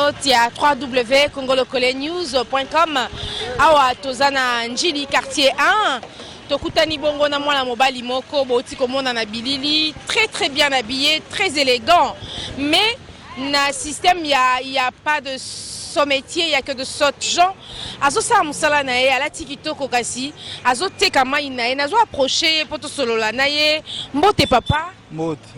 Internaute ya www.congolocolenews.com. Awa toza na Njili quartier 1. Tokutani bongo na mwana mobali moko bouti komona na bilili, très très bien habillé, très élégant. Mais na système ya y a pas de sot métier, il y a que de sottes gens. Azosala mosala na ye, alati kitoko, kasi azoteka mai na ye. Nazo approche ye mpo tosolola na ye. Mbote, papa. Mbote.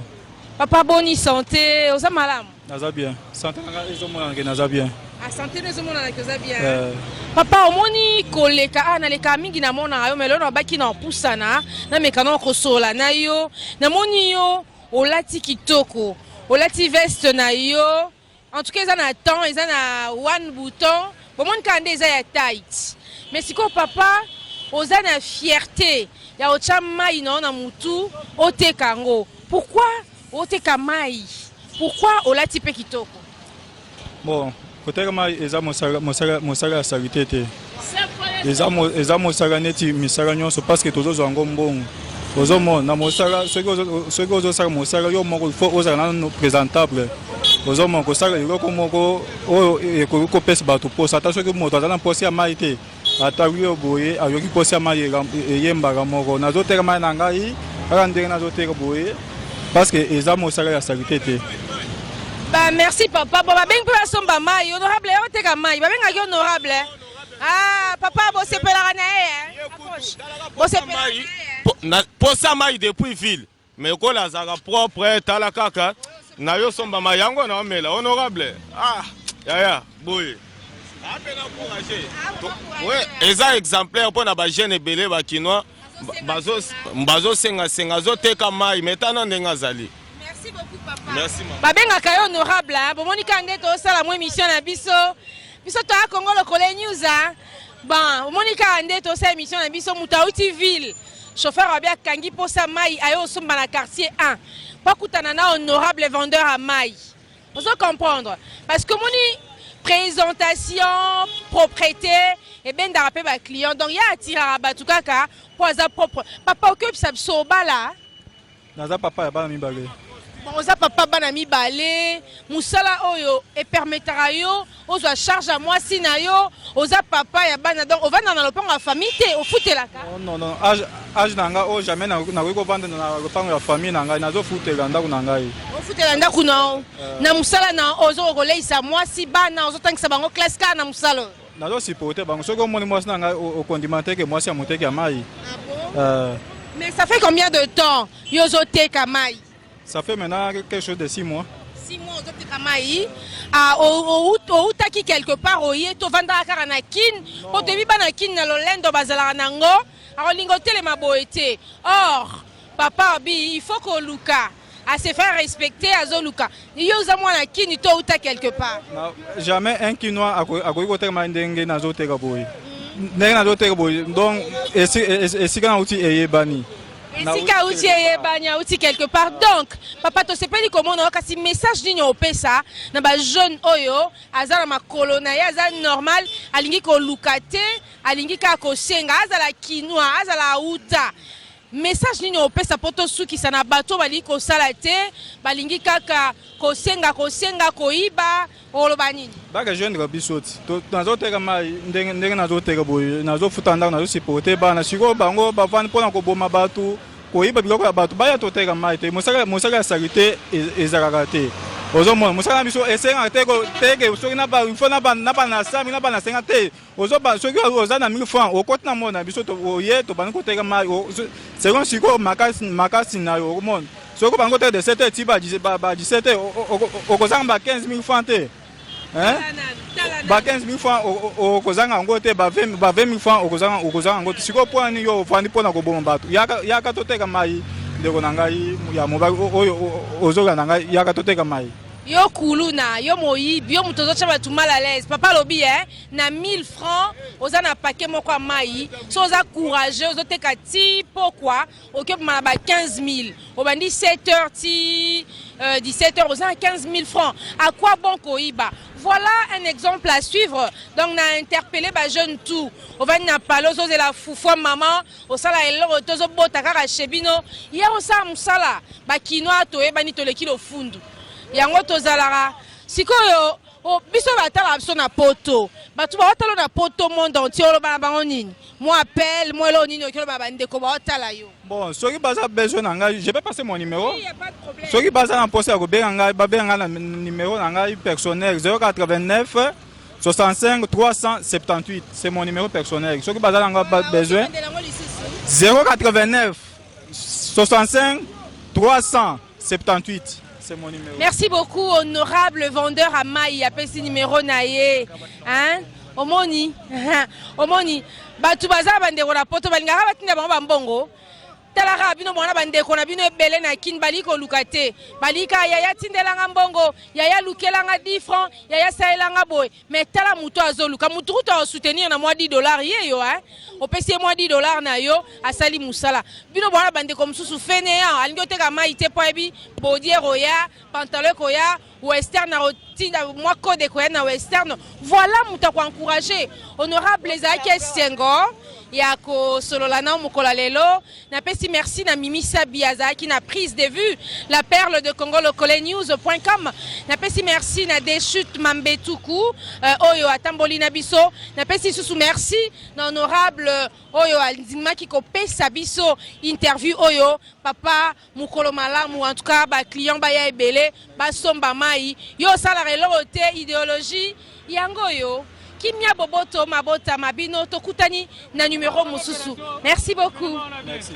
Papa, boni santé? Oza malamu? Naza bien, santé na ngai ezomonana ke naza bien. Ah, santé no ezomonana ke oza bien. Papa, omoni koleka awa, nalekaka mingi, namonaka yo, mais lelo nabaki na opusana, nameka na kosola na yo. Namoni yo olati kitoko, olati veste na yo, en tout cas eza na temps, eza na one bouton, bomoni kaka nde eza ya tight. Mais sikoyo, papa, oza na fierté ya otya mai na yo na mutu, oteka yango. Pourquoi oteka mai? Pourquoi olati mpe kitoko? Bon, koteka mai eza mosala ya saleté te, eza mosala neti misala nyonso, parce que tozozwa yango mbongo. Ozomona na mosala, soki ozosala mosala yo moko, il faut ozala nano présentable. Ozomona kosala eloko moko oyo ekoki kopesa bato mposa. Ata soki moto aza na mposa ya mai te, atali yo boye, ayoki mposa ya mai, eyembaka moko. Nazoteka mai na ngai kaka ndenge nazoteka boye, parce que eza mosala ya saleté te. Ba merci, papa. Bon, babengi mpe basomba mai. Honorable, yo oteka mai, babengaki honorable. Ah, papa, bosepelaka na ye, bosepelaka na ye. Posa mai depuis ville, mais kola azalaka propre. Tala kaka na yo, somba mai yango na omela. Honorable, ah yaya boye apena courage. Eza exemplaire mpo na bajeune ebele bakinois bazosengasenga, azoteka mai, mais tana ndenge azali. Merci beaucoup, papa. Merci. Babengaka yo honorable. Bomoni kaka nde tosala mwa émission na biso. Biso toya Congo Lokole News. Bon, omoni kaka nde tosala émission na biso. Moto auti ville, chauffeur abi akangi mposa mai, aye osomba na quartier 1 mpo akutana na honorable vendeur ya mai. Ozo comprendre, parce que omoni présentation, propreté ebendaka mpe baclient. Donc ye atiraka bato kaka mpo aza propre. Papa, okoyebisa biso, obala? Naza papa ya bana mibale. Bon, oza papa bana mibale. Mosala oyo epermetaka yo ozwa charge ya mwasi na yo? Oza papa ya bana, donc ovanda na lopango ya famille te, ofutelaka? Non, non, âge na ngai oyo, jamais nakoki kovanda na lopango ya famille na ngai. Nazofutela ndako na ngai. Ofutela ndako na na mosala na ozokoka koleisa mwasi, bana, ozotangisa bango classe kaka na mosala oyo? Nazosupporte bango. Soki omoni mwasi na ngai, okondima te ke mwasi ya moteki ya mai. Ah bon? Mais ça fait combien de temps yo ozoteka mai? Ça fait maintenant quelque chose de 6 mois. 6 mois ozoteka mai. Ah, outaki quelque part, oye tovandaka kaka na Kine? Mpo toyebi bana Kine na lolendo bazalaka nango, akolinga otelema boye te. Or papa abi il faut koluka à se faire respecter, azoluka. Yo oza mwana Kini to outa quelque part? Na, jamais un Kinois akoki koteka mai ndenge nazoteka boye, ndenge nazoteka boye. Donc esika nauti eyebani. Esika auti eyebani, auti quelque part. Donc papa, tosepeli komona yo. Kasi message nini opesa na bajeune oyo aza na makolo na ye, aza normal, alingi koluka te, alingi kaka kosenga, azala Kinois, azala auta? Message nini opesa mpo tosukisa na bato balingi kosala te, balingi kaka kosenga, kosenga, koyiba? Oloba nini? Barejoindre biso ti nazoteka mai ndenge nazoteka boye, nazofuta ndako, nazosupporte bana. Sikoyo bango bavandi mpona koboma bato, koyiba biloko ya bato. Baya toteka mai te. Mosala ya saleté ezalaka te. Ozomona mosala na biso esengaka te teke soki faut na bana sami na bana senga te. Ozoba soki oza na 1000 francs, okoti na mona biso, oye, tobandi koteka mai selon sikoyo makasi na yo. Okomona soki obandi koteka de 7 heures ti ba 17 heures, okozanga ba 15 000 francs te. Ba 15 000 francs okozanga yango te, ba 20 000 francs okozanga yango te. Sikoyo mpo nini yo ofandi mpona koboma bato? Yaka toteka mai, ndeko na ngai ya mobali oyo ozolanda ngai, yaka toteka mai. Yo kuluna, yo moyibi, yo moto ozotya bato mal à l'aise. Papa alobi e na 1000 francs oza na paquet moko ya mai. So oza courageux, ozoteka ti pokwa, oki obima na ba 15 000. Obandi 7 heures ti 17 heures, oza na 15 000 francs. À quoi bon koyiba? Voilà un exemple à suivre. Donc na interpellé bajeune tout. Ovandi na palo, ozozela fufua mama, osala eloko, tozobota kaka chez bino. Ye osala mosala. Bakinois toyebani, toleki lofundu yango tozalaka sikoyo. Oh, biso batala biso na poto, bato baotala na poto monde entier, oloba na bango nini? Mwa appel, mwa eloko nini oki oloba bandeko baotala yo? Bon, soki baza besoin na ngai, je peux passer mon numéro. Oui, y a pas de problème. Soki baza na mposa ya kobenga ngai, babenga ngai na numéro na ngai personnel 089 65 378, c'est mon numéro personnel. Soki baza na ngai besoin, 089 65 378, c'est mon numéro. Merci beaucoup, honorable vendeur à mai. Apesi numéro na ye, hein? Omoni, omoni bato baza bandeko na poto, balingaka batinda bango bambongo. Talaka bino mwana, bandeko na bino ebele na Kini bali koluka te, balika: "Yaya, tindelanga mbongo, yaya, lukelanga 10 francs, yaya, salelanga boye." Mais tala, moto azoluka motu kutu asoutenir na mwa 10 $ ye yo, hein? Opesi ye mwa 10 $ na yo, asali mosala. Bino bwana, bandeko mosusu fainéant, alingi oteka mai te mpo ayebi bodiere oya, pantalon ekoya, western akotinda mwa code ekoya na western. Voilà, moto akoencourage honorable. Ezalaki esengo ya kosolola na mokolo ya lelo. Napesi merci na Mimi Sabi, azalaki na prise de vue, la perle de Congo lokole news.com. Napesi merci na Deshut Mambetuku oyo atamboli na biso. Napesi lisusu merci na honorable oyo andimaki kopesa biso interview oyo. Papa, mokolo malamu. En tout cas, baclient baya ebele, basomba mai. Yo osalaka eloko te, idéologie yango oyo. Kimia, boboto, mabota mabino. Tokutani na numero mosusu. Merci beaucoup. Merci.